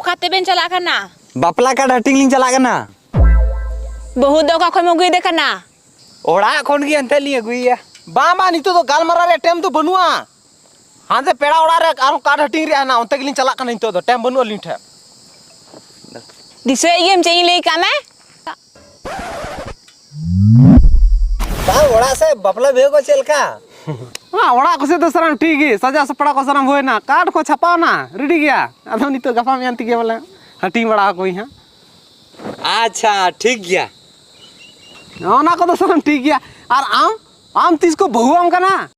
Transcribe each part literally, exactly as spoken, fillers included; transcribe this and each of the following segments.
ᱚᱠᱟ ᱛᱮᱵᱮᱱ ᱪᱟᱞᱟᱜ ᱠᱟᱱᱟ? ᱵᱟᱯᱞᱟ ᱠᱟᱨᱰ ᱦᱟᱹᱴᱤᱧ ᱞᱤᱧ ᱪᱟᱞᱟᱜ ᱠᱟᱱᱟ᱾ ᱵᱟᱹᱦᱩ ᱫᱚ ᱚᱠᱟ ᱠᱷᱚᱱ ᱮᱢ ᱟᱹᱜᱩᱭᱮᱫᱮ ᱠᱟᱱᱟ? ᱚᱲᱟᱜ ᱠᱷᱚᱱ ᱜᱮ ᱮᱱᱛᱮ ᱞᱤᱧ ᱟᱹᱜᱩᱭᱮᱭᱟ᱾ ᱵᱟᱝ, ᱵᱟᱝ, ᱱᱤᱛᱚᱜ ᱫᱚ ᱜᱟᱞᱢᱟᱨᱟᱣ ᱨᱮᱭᱟᱜ ᱴᱟᱭᱤᱢ ᱫᱚ ᱵᱟᱹᱱᱩᱜᱼᱟ᱾ ᱦᱟᱱᱛᱮ ᱯᱮᱲᱟ ᱚᱲᱟᱜ ᱨᱮ ᱟᱨᱦᱚᱸ ᱠᱟᱨᱰ ᱦᱟᱹᱴᱤᱧ ᱨᱮᱭᱟᱜ ᱦᱮᱱᱟᱜᱼᱟ, ᱚᱱᱛᱮ ᱜᱮᱞᱤᱧ ᱪᱟᱞᱟᱜ ᱠᱟᱱᱟ᱾ ᱱᱤᱛᱚᱜ ᱫᱚ ᱴᱟᱭᱤᱢ ᱵᱟᱹᱱᱩᱜᱼᱟ ᱟᱹᱞᱤᱧ ᱴᱷᱮᱱ᱾ ᱫᱤᱥᱟᱹᱭᱮᱫ ᱜᱮᱭᱟᱢ ᱪᱮᱫ ᱤᱧ ᱞᱟᱹᱭ ᱠᱟᱜ ᱢᱮ? ᱵᱟᱝ, ᱚᱲᱟᱜ ᱥᱮᱫ ᱵᱟᱯᱞᱟ ᱵᱤᱦᱟᱹ ᱠᱚ ᱪᱮᱫ ᱞᱮᱠᱟ? ᱦᱮᱸ, ᱚᱲᱟᱜ ᱠᱚᱥᱮᱫ ᱫᱚ ᱥᱟᱱᱟᱢ ᱴᱷᱤᱠ ᱜᱮ, ᱥᱟᱡᱟᱣ ᱥᱟᱯᱲᱟᱣ ᱠᱚ ᱥᱟᱱᱟᱢ ᱦᱩᱭᱱᱟ, ᱠᱟᱨᱰ ᱠᱚ ᱪᱷᱟᱯᱟᱣᱱᱟ, ᱨᱮᱰᱤ ᱜᱮᱭᱟ᱾ ᱟᱫᱚ ᱱᱤᱛᱚᱜ ᱜᱟᱯᱟ ᱢᱮᱭᱟᱝ ᱛᱮᱜᱮ ᱵᱚᱞᱮ ᱦᱟᱹᱴᱤᱧ ᱵᱟᱲᱟ ᱟᱠᱚᱣᱟᱹᱧ ᱦᱟᱸᱜ᱾ ᱟᱪᱪᱷᱟ, ᱴᱷᱤᱠ ᱜᱮᱭᱟ᱾ ᱚᱱᱟ ᱠᱚᱫᱚ ᱥᱟᱱᱟᱢ ᱴᱷᱤᱠ ᱜᱮᱭᱟ᱾ ᱟᱨ ᱟᱢ, ᱟᱢ ᱛᱤᱥ ᱠᱚ ᱵᱟᱹᱦᱩᱣᱟᱢ ᱠᱟᱱᱟ?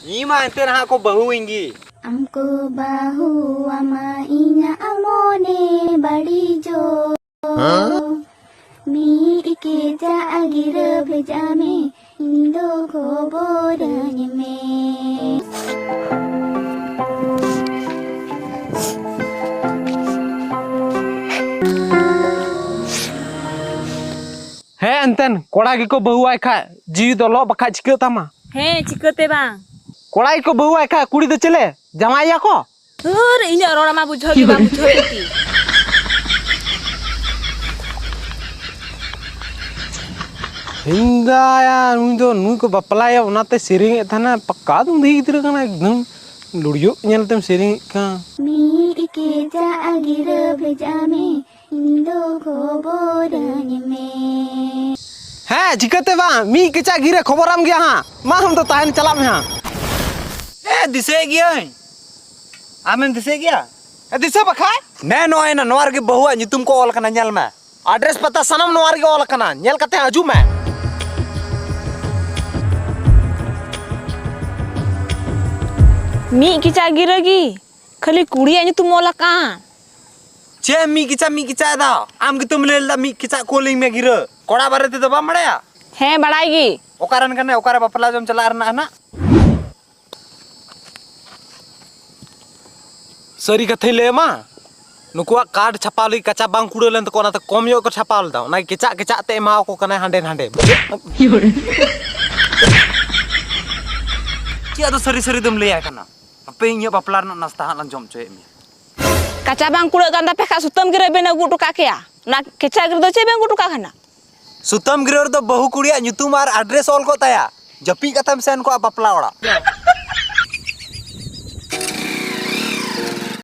ᱤᱧ ᱢᱟ ᱮᱱᱛᱮ ᱱᱟᱦᱟᱜ ᱠᱚ ᱵᱟᱹᱦᱩᱣᱟᱹᱧ ᱜᱮ᱾ ᱟᱢ ᱠᱚ ᱵᱟᱹᱦᱩᱣᱟᱢᱟ ᱤᱧᱟᱜ ᱢᱚᱱᱮ ᱵᱟᱹᱲᱤᱡᱚᱜ᱾ ᱢᱤᱫ ᱠᱮᱪᱟᱜ ᱜᱤᱨᱟᱹ ᱵᱷᱮᱡᱟ ᱢᱮ, ᱤᱧ ᱫᱚ ᱠᱷᱚᱵᱚᱨᱟᱹᱧ ᱢᱮ᱾ ᱦᱮᱸ, ᱮᱱᱛᱮᱱ ᱠᱚᱲᱟ ᱜᱮᱠᱚ ᱵᱟᱹᱦᱩᱣᱟᱭ ᱠᱷᱟᱡ ᱡᱤᱣᱤ ᱫᱚ ᱞᱚᱜ ᱵᱟᱠᱷᱟᱡ ᱪᱤᱠᱟᱹᱜ ᱛᱟᱢᱟ? ᱦᱮᱸ, ᱪᱤᱠᱟᱹᱛᱮ ᱵᱟᱝ? ᱠᱚᱲᱟ ᱜᱮᱠᱚ ᱵᱟᱹᱦᱩᱣᱟᱭ ᱠᱷᱟᱡ ᱠᱩᱲᱤ ᱫᱚ ᱪᱮᱞᱮ ᱡᱟᱶᱟᱭᱮᱭᱟ ᱠᱚ? ᱫᱷᱩᱨ, ᱤᱧᱟᱹᱜ ᱨᱚᱲ ᱟᱢᱟ ᱵᱩᱡᱷᱟᱹᱣ ᱜᱮ ᱵᱟᱢ ᱵᱩᱡᱷᱟᱹᱣᱮᱫ ᱛᱤᱧ᱾ ᱦᱤᱱᱫᱟᱭᱟ, ᱱᱩᱭ ᱫᱚ, ᱱᱩᱭ ᱠᱚ ᱵᱟᱯᱞᱟᱭᱟ, ᱚᱱᱟᱛᱮ ᱥᱮᱨᱮᱧᱮᱫ ᱛᱟᱦᱮᱱᱟ᱾ ᱯᱟᱠᱟ ᱫᱩᱸᱫᱷᱤ ᱜᱤᱫᱽᱨᱟᱹ ᱠᱟᱱᱟ ᱮᱠᱫᱚᱢ᱾ ᱞᱩᱲᱭᱩᱜ ᱧᱮᱞ ᱛᱮᱢ ᱥᱮᱨᱮᱧᱮᱫ ᱠᱟᱱ᱾ ᱢᱤᱫ ᱠᱮᱪᱟᱜ ᱜᱤᱨᱟᱹ ᱵᱷᱮᱡᱟ ᱢᱮ, ᱤᱧ ᱫᱚ ᱠᱷᱚᱵᱚᱨᱟᱹᱧ ᱢᱮ᱾ ᱦᱮᱸ, ᱪᱤᱠᱟᱹᱛᱮ ᱵᱟᱝ? ᱢᱤᱫ ᱠᱮᱪᱟᱜ ᱜᱤᱨᱟᱹ ᱠᱷᱚᱵᱚᱨᱟᱢ ᱜᱮᱭᱟ ᱦᱟᱸᱜ᱾ ᱢᱟ, ᱟᱢ ᱫᱚ ᱛᱟᱦᱮᱱ ᱪᱟᱞᱟᱜ ᱢᱮ ᱦᱟᱸᱜ᱾ ᱮ, ᱫᱤᱥᱟᱹᱭᱮᱫ ᱜᱤᱭᱟᱹᱧ᱾ ᱟᱢᱮᱢ ᱫᱤᱥᱟᱹᱭᱮᱫ ᱜᱮᱭᱟ? ᱮ, ᱫᱤᱥᱟᱹ ᱵᱟᱠᱷᱟᱡ? ᱱᱮ, ᱱᱚᱜᱼᱚᱭ ᱱᱟ, ᱱᱚᱣᱟ ᱨᱮᱜᱮ ᱵᱟᱹᱦᱩᱣᱟᱜ ᱧᱩᱛᱩᱢ ᱠᱚ ᱚᱞ ᱟᱠᱟᱱᱟ, ᱧᱮᱞ ᱢᱮ᱾ ᱟᱰᱨᱮᱥ ᱯᱟᱛᱟ ᱥᱟᱱᱟᱢ ᱱᱚᱣᱟ ᱨᱮᱜᱮ ᱚᱞ ᱟᱠᱟᱱᱟ, ᱧᱮᱞ ᱠᱟᱛᱮ ᱦᱤᱡᱩᱜ ᱢᱮ᱾ ᱢᱤᱫ ᱠᱮᱪᱟᱜ ᱜᱤᱨᱟᱹ ᱜᱮ? ᱠᱷᱟᱹᱞᱤ ᱠᱩᱲᱤᱭᱟᱜ ᱧᱩᱛᱩᱢ ᱚᱞ ᱟᱠᱟᱱ᱾ ᱪᱮᱫ ᱮᱢ ᱢᱤᱫ ᱠᱮᱪᱟᱜ, ᱢᱤᱫ ᱠᱮᱪᱟᱜ ᱮᱫᱟ? ᱟᱢ ᱜᱮᱛᱚᱢ ᱞᱟᱹᱭ ᱞᱮᱫᱟ ᱢᱤᱫ ᱠᱮᱪᱟᱜ ᱠᱩᱞᱤᱧ ᱢᱮ ᱜᱤᱨᱟᱹ᱾ ᱠᱚᱲᱟ ᱵᱟᱨᱮ ᱛᱮᱫᱚ ᱵᱟᱢ ᱵᱟᱲᱟᱭᱟ? ᱦᱮᱸ, ᱵᱟᱲᱟᱭ ᱜᱮ᱾ ᱚᱠᱟᱨᱮᱱ ᱠᱟᱱᱟᱭ, ᱚᱠᱟᱨᱮ ᱵᱟᱯᱞᱟ ᱡᱚᱢ ᱪᱟᱞᱟᱜ ᱨᱮᱱᱟᱜ ᱦᱮᱱᱟᱜ? ᱥᱟᱹᱨᱤ ᱠᱟᱛᱷᱟᱧ ᱞᱟᱹᱭ ᱟᱢᱟ, ᱱᱩᱠᱩᱣᱟᱜ ᱠᱟᱨᱰ ᱪᱷᱟᱯᱟᱣ ᱞᱟᱹᱜᱤᱫ ᱠᱟᱪᱟ ᱵᱟᱝ ᱠᱩᱲᱟᱹᱣ ᱞᱮᱱ ᱛᱟᱠᱚᱣᱟ, ᱚᱱᱟᱛᱮ ᱠᱚᱢ ᱧᱚᱜ ᱠᱚ ᱪᱷᱟᱯᱟᱣ ᱞᱮᱫᱟ᱾ ᱚᱱᱟ ᱠᱮᱪᱟᱜ ᱠᱮᱪᱟᱜ ᱛᱮ ᱮᱢᱟᱣᱟᱠᱚ ᱠᱟᱱᱟᱭ ᱦᱟᱸᱰᱮ ᱱᱟᱰᱮ᱾ ᱪᱮᱫ ᱟᱫᱚ ᱥᱟᱹᱨᱤ ᱥᱟᱹᱨᱤ ᱫᱚᱢ ᱞᱟᱹᱭᱟᱭ ᱠᱟᱱᱟ? ᱦᱟᱯᱮ, ᱤᱧᱟᱹᱜ ᱵᱟᱯᱞᱟ ᱨᱮᱱᱟᱜ ᱱᱟᱥᱛᱟ ᱦᱟᱸᱜ ᱞᱟᱝ ᱡᱚᱢ ᱦᱚᱪᱚᱭᱮᱫ ᱢᱮᱭᱟ᱾ ᱠᱟᱪᱟ ᱵᱟᱝ ᱠᱩᱲᱟᱹᱜ ᱠᱟᱱ ᱛᱟᱯᱮ ᱠᱷᱟᱱ ᱥᱩᱛᱟᱹᱢ ᱜᱤᱨᱟᱹ ᱵᱮᱱ ᱟᱹᱜᱩ ᱦᱚᱴᱚ ᱠᱟᱜ ᱠᱮᱭᱟ᱾ ᱚᱱᱟ ᱠᱮᱪᱟ ᱜᱤᱨᱟᱹ ᱫᱚ ᱪᱮᱫ ᱵᱮᱱ ᱟᱹᱜᱩ ᱦᱚᱴᱚ ᱠᱟᱜ ᱠᱟᱱᱟ? ᱥᱩᱛᱟᱹᱢ ᱜᱤᱨᱟᱹ ᱨᱮᱫᱚ ᱵᱟᱹᱦᱩ ᱠᱩᱲᱤᱭᱟᱜ ᱧᱩᱛᱩᱢ ᱟᱨ ᱟᱰᱨᱮᱥ ᱚᱞ ᱠᱚᱜ ᱛᱟᱭᱟ᱾ ᱡᱟᱹᱯᱤᱫ ᱠᱟᱛᱮᱢ ᱥᱮᱱ ᱠᱚᱜᱼᱟ ᱵᱟᱯᱞᱟ ᱚᱲᱟᱜ᱾